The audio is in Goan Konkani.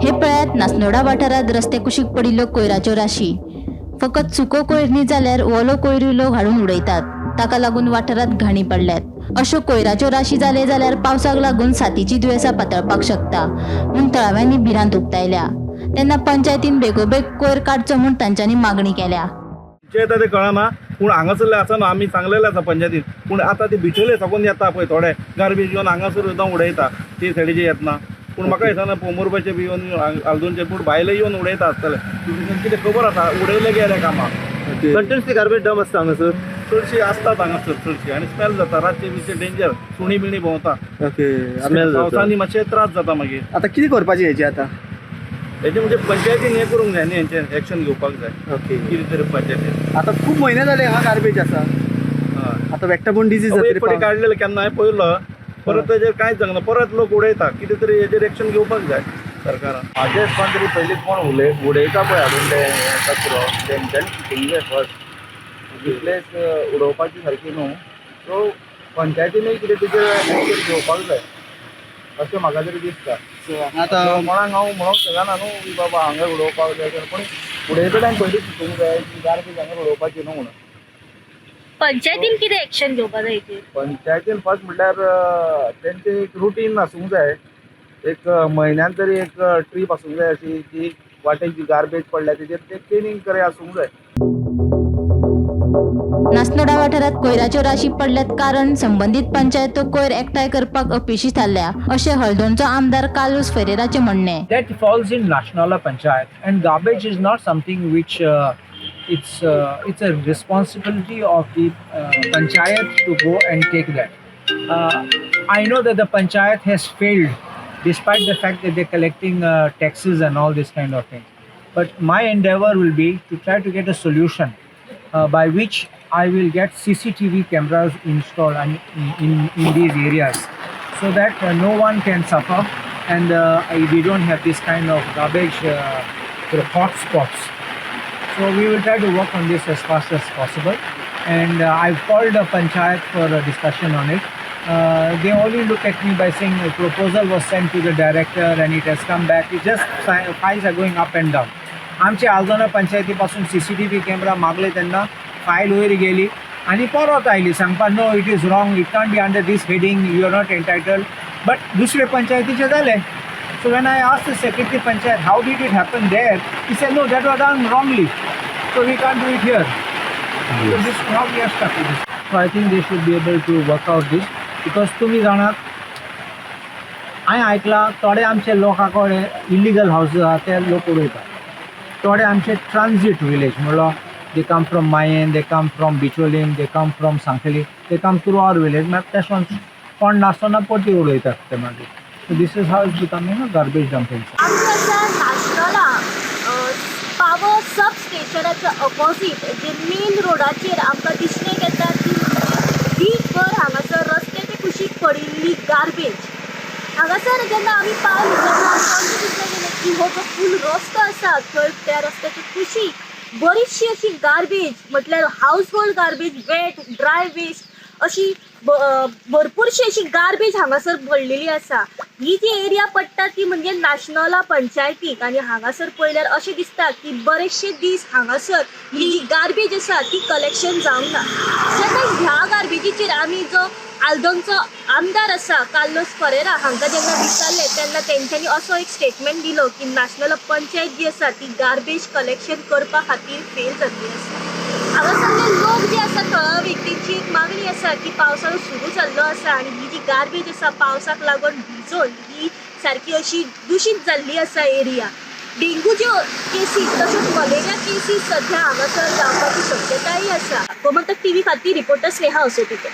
हे पळयात नास्नोडा वाठारांत रस्ते कुशीक पडिल्ल्यो कोयराच्यो राशी. फकत सुको कोयर न्ही जाल्यार ओलो कोयरूय लोक हाडून उडयतात. ताका लागून वाठारांत घाणी पडल्यात. अश्यो कोयराच्यो राशी जाले जाल्यार पावसाक लागून साथीची दुयेंसां पातळपाक शकता म्हूण थळाव्यांनी भिरांत उक्तायल्या. तेन्ना पंचायतीन बेगोबेग कोयर काडचो म्हूण तांच्यांनी मागणी केल्या. जे येता ते कळना, पूण हांगासरले आसा न्हू, आमी सांगलेले आसा पंचायतीन, पूण आतां ते बिचोले साकून येता पळय थोडे गार्बेज घेवन हांगासर सुद्दां उडयता ते सायडीचे येतना. पूण म्हाका दिसना पोंबुर्पाचे बी येवन हळदोणचे, पूण भायले येवन उडयता आसतले. कितें खबर आसा उडयले गेले कामाक. कंटिन्युअसली गार्बेज डंप आसता हांगासर? चडशी आसतात हांगासर चडशी आनी स्मेल जाता रातचे बिचे, डेंजर, सुणी बिणी भोंवता. स्मेल. पावसांनी मातशे त्रास जाता मागीर. आता कितें करपाचें हेजें आतां? हेजे म्हणजे पंचायतीन हें करूंक जाय न्ही, हेंचेर एक्शन घेवपाक जाय. कितें तरी पंचायतीन. आतां खूब म्हयने जाले हांगा गार्बेज आसा. हय. आतां वेक्टर डिजीज एक जातली. फावटी काडलेले केन्ना हांवें पळयलो, परत तेजेर कांयच जावंक ना, परत लोक उडयता. कितें तरी हेजेर एक्शन घेवपाक जाय सरकारान. म्हाज्या हिसपान तरी पयलीं कोण उलय उडयता पळय हाडून ते कचरो, तेंच्यांनी चिंतूंक जाय फर्स्ट. ही प्लेस उडोवपाची सारकी न्हू, सो पंचायतीनूय कितें तेजेर एक्शन घेवपाक जाय अशें म्हाका तरी दिसता. आतां कोणाक हांव म्हणूंक शकना न्हू की बाबा हांगा उडोवपाक जाय, पूण उडयता तेन्ना पयलीं चिंतूंक जाय की गार्बेज हांगा उडोवपाची न्हू म्हणून. पंचायतीन कितें एक्शन घेवपा जाय हेचेर? पंचायतीन फर्स्ट म्हणल्यार तेंचें एक रुटीन आसूंक जाय, एक म्हयन्यान तरी एक ट्रीप आसूंक जाय अशी की वाटेक जी गार्बेज पडल्या तेजेर ते क्लिनींग तरी आसूंक जाय. नास्नोडा वाठारांत कोयराच्यो राशी पडल्यात कारण संबंदीत पंचायत तो कोयर एकठांय करपाक अपेशी थारल्या अशें हळदोणचो आमदार कार्लुस फेरेराचें म्हणणें. That falls in Nasnola Panchayat, and garbage is not something which it's a responsibility of the panchayat to go and take that. I know that the panchayat has failed, despite the fact that they're collecting taxes and all this kind of thing. But my endeavor will be to try to get a solution by which I will get CCTV cameras installed in these areas so that no one can suffer and we don't have this kind of garbage sort of hot spots. So we will try to work on this as fast as possible. And I've called the panchayat for a discussion on it. They only look at me by saying a proposal was sent to the director and it has come back. It just files are going up and down. आमचे आल्दोना पंचायती पासून सीसीटीव्ही कॅमेरा मागले तेन्ना फायल वयर गेली आनी परत आयली सांगपाक, "no, it is wrong, it can't be under this heading, you are not entitled." But दुसरे पंचायतीचे जाले. So when I asked the secretary panchayat, how did it happen there? He said, "No, that was done wrongly. So we can't do it here." So this now we are stuck with this. So I think they should be able to work out this because तुम्ही जाणात, हांवें आयकलां थोडे आमचे लोकां कडेन इलिगल हावजीस आहा, ते लोक उडयतात. थोडे आमचे ट्रान्जीट विलेज म्हणलो they come from Mayem, they come from Bicholim, they come from Sanquelim, they come through our village. मागीर तेश कोण नासतना परती उडयतात ते मागीर. So this is how it's becoming a garbage dumping. आमच्या आसा नाशनला पावर सब स्टेशनाच्या अपोजीट जे मेन रोडाचेर आमकां दिसणेक येता ती म्हणजे वीकभर हांगासर रस्त्याच्या कुशीक पडिल्ली गार्बेज. हांगासर जेन्ना आमी पावले तेन्ना आमकां अशें दिसलें गेलें की हो जो फूल रस्तो आसा, थंय त्या रस्त्याच्या कुशीक बरीचशी अशी गार्बेज, म्हटल्यार household garbage, wet, dry waste अशी भरपूरशी अशी गार्बेज हांगासर पडलेली आसा. ही जी एरिया पडटा ती म्हणजे नाशनोला पंचायतीक आनी हांगासर पळयल्यार अशें दिसता की बरेचशे दीस हांगासर ही जी गार्बेज आसा ती कलेक्शन जावंक ना. जेन्ना ह्या गार्बेजीचेर आमी जो आल्दोनचो आमदार आसा कार्लोस फरेरा हांकां जेन्ना विचारलें, तेन्ना तेंच्यांनी असो एक स्टेटमेंट दिलो की नाशनोला पंचायत जी आसा ती गार्बेज कलेक्शन करपा खातीर फेल जाल्ली आसा. हांगासरले लोक जे आसा थळावे, तेंची एक मागणी आसा की पावसाळो सुरू जाल्लो आसा आनी ही जी गार्बेज आसा पावसाक लागून भिजोन ही सारकी अशी दुशीत जाल्ली आसा एरिया. डेंगूच्यो केसीस तश्योच मलेरिया केसीस सध्या हांगासर जावपाची शक्यताय आसा. गोमंतक टीव्ही खातीर रिपोर्टर स्नेहा असोटीकर.